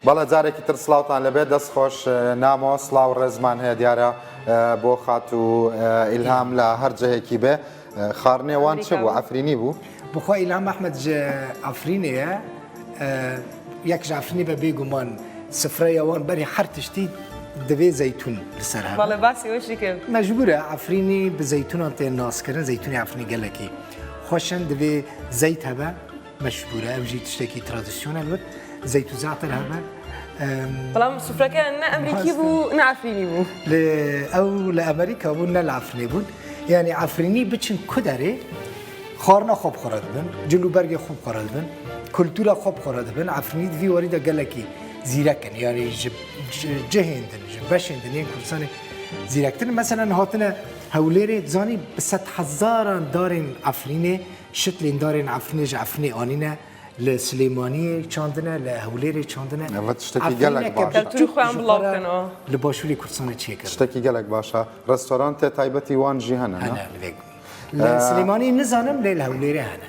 بەڵێ جارێکی تر سڵاوتان لەبێت دەست خۆش نامۆ سڵاو ڕێزمان هەیە دیارە بۆ خاتوو ئیلهام لە هەر جەهێکی بێ خارنێ وان چ بوو عەفرینی بوو؟ بخوا ئیلهام ئەحمەد ji Efrînê ye yek ji Efrînê be bêguman sifreya wan berî her tiştî divê zeytûn li ser hebe. Bale basî weşî kir. Mecbûr e Efrînî bi zeytûnan tên naskirin zeytûnê Efrînê gelekî xweş in divê zeyt hebe Mecbûr e ew jî tiştekî tradisyon e li wir. Zeyt û ze'ter hebe. Belam sufreke ne Emrîkî bû ne Efrînî bû. Lê ew li Amerîka bûn ne li Efrînê bûn. Yanî Efrînî biçin ku derê xwarina xwe bi xwe re dibin, cil û bergê xwe bi xwe re dibin, kultura xwe bi xwe re dibin. Efrînî di vî warî de gelekî zîrek in. Yanî ji cihên din, ji beşên din yên Kurdistanê zîrektir in. Meselen hatine Hewlêrê dizanî bi sedhezaran darên Efrînê Şitlên darên Efrînê ji Efrînê anîne, li Silêmaniyê çandine, li Hewlêrê çandine. Ev tiştekî gelek baş e. Kulturê xwe em bilav bikin a. Li Başûrê Kurdistanê çêkirine. Tiştekî gelek baş e. Restorantê taybetî wan jî hene, ne? Hene li vê. Li Silêmaniyê nizanim lê li Hewlêrê hene.